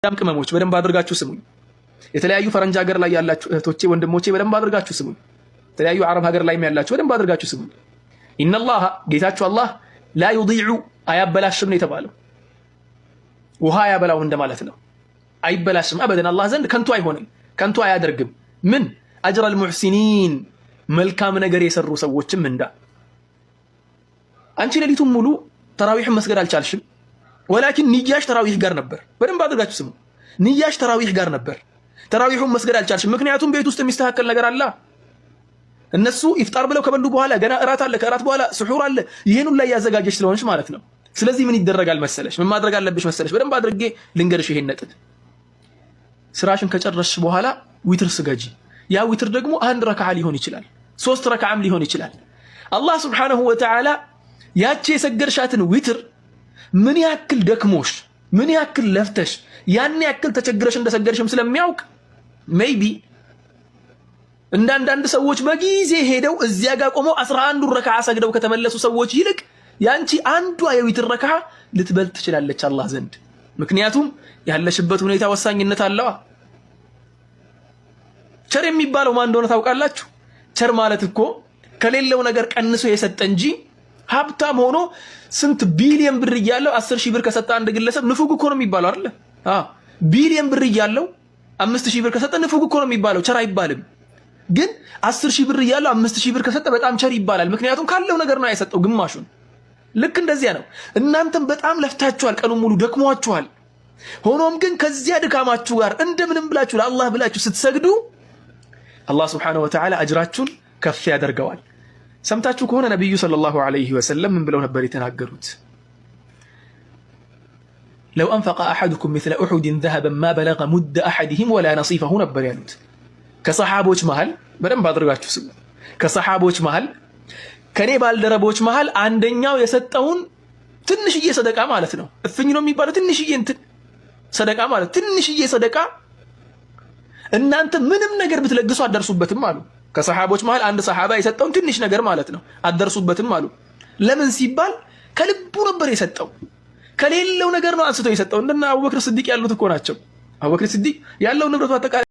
የማዳም ቅመሞች በደንብ አድርጋችሁ ስሙኝ። የተለያዩ ፈረንጅ ሀገር ላይ ያላችሁ እህቶቼ ወንድሞቼ በደንብ አድርጋችሁ ስሙኝ። የተለያዩ አረብ ሀገር ላይም ያላችሁ በደንብ አድርጋችሁ ስሙኝ። إن الله ጌታችሁ አላህ لا يضيع አያበላሽም ነው የተባለው። ውሃ አያበላው እንደማለት ነው። አይበላሽም أبدا፣ አላህ ዘንድ ከንቱ አይሆንም፣ ከንቱ አያደርግም። ምን أجر المحسنين መልካም ነገር የሰሩ ሰዎችም ምንዳ። አንቺ ሌሊቱን ሙሉ ተራዊሕን መስገድ አልቻልሽም፣ ولكن ንያሽ ተራዊሕ ጋር ነበር። በደንብ አድርጋችሁ ስሙ። ንያሽ ተራዊሕ ጋር ነበር። ተራዊሑን መስገድ አልቻልሽም፣ ምክንያቱም ቤት ውስጥ የሚስተካከል ነገር አለ። እነሱ ኢፍጣር ብለው ከበሉ በኋላ ገና እራት አለ፣ ከእራት በኋላ ስሑር አለ። ይሄን ላይ ያዘጋጀች ስለሆነች ማለት ነው። ስለዚህ ምን ይደረጋል መሰለሽ? ምን ማድረግ አለብሽ መሰለሽ? በደንብ አድርጌ ልንገርሽ ይሄን ነጥብ። ስራሽን ከጨረስሽ በኋላ ዊትር ስገጂ። ያ ዊትር ደግሞ አንድ ረክዓ ሊሆን ይችላል፣ ሶስት ረክዓም ሊሆን ይችላል። አላህ سبحانه وتعالى ያቺ የሰገድሻትን ዊትር ምን ያክል ደክሞሽ ምን ያክል ለፍተሽ ያን ያክል ተቸግረሽ እንደሰገድሽም ስለሚያውቅ maybe እንደ አንዳንድ ሰዎች በጊዜ ሄደው እዚያ ጋር ቆመው 11ዱ ረክዓ ሰግደው ከተመለሱ ሰዎች ይልቅ ያንቺ አንዷ የዊትር ረክዓ ልትበልጥ ትችላለች አላህ ዘንድ። ምክንያቱም ያለሽበት ሁኔታ ወሳኝነት አለዋ። ቸር የሚባለው ማን እንደሆነ ታውቃላችሁ? ቸር ማለት እኮ ከሌለው ነገር ቀንሶ የሰጠ እንጂ ሀብታም ሆኖ ስንት ቢሊየን ብር እያለው 10,000 ብር ከሰጠ አንድ ግለሰብ ንፉግ እኮ ነው የሚባለው አይደለ? ቢሊየን ብር እያለው 5,000 ብር ከሰጠ ንፉግ እኮ ነው የሚባለው፣ ቸር አይባልም። ግን 10,000 ብር እያለው 5,000 ብር ከሰጠ በጣም ቸር ይባላል። ምክንያቱም ካለው ነገር ነው የሰጠው ግማሹን። ልክ እንደዚያ ነው። እናንተም በጣም ለፍታችኋል፣ ቀኑን ሙሉ ደክሟችኋል። ሆኖም ግን ከዚያ ድካማችሁ ጋር እንደምንም ብላችሁ ለአላህ ብላችሁ ስትሰግዱ አላህ سبحانه وتعالى አጅራችሁን ከፍ ያደርገዋል። ሰምታችሁ ከሆነ ነቢዩ صلى الله عليه وسلم ምን ብለው ነበር የተናገሩት? لو أنفق أحدكم مثل أحد ذهبا ما بلغ مد أحدهم ولا نصيفه ነበር ያሉት። ከሰሓቦች መሃል በደንብ አድርጋችሁ ስሙ። ከሰሓቦች መሃል ከኔ ባልደረቦች መሃል አንደኛው የሰጠውን ትንሽዬ ሰደቃ ማለት ነው። እፍኝ ነው የሚባለው ትንሽዬ እንትን ሰደቃ ማለት ትንሽዬ ሰደቃ እናንተ ምንም ነገር ብትለግሱ አትደርሱበትም አሉ። ከሰሓቦች መሃል አንድ ሰሓባ የሰጠውን ትንሽ ነገር ማለት ነው አትደርሱበትም አሉ። ለምን ሲባል ከልቡ ነበር የሰጠው። ከሌለው ነገር ነው አንስቶ የሰጠው። እንደነ አቡበክር ስዲቅ ያሉት እኮ ናቸው። አቡበክር ስዲቅ ያለው ንብረቱ አጠቃላይ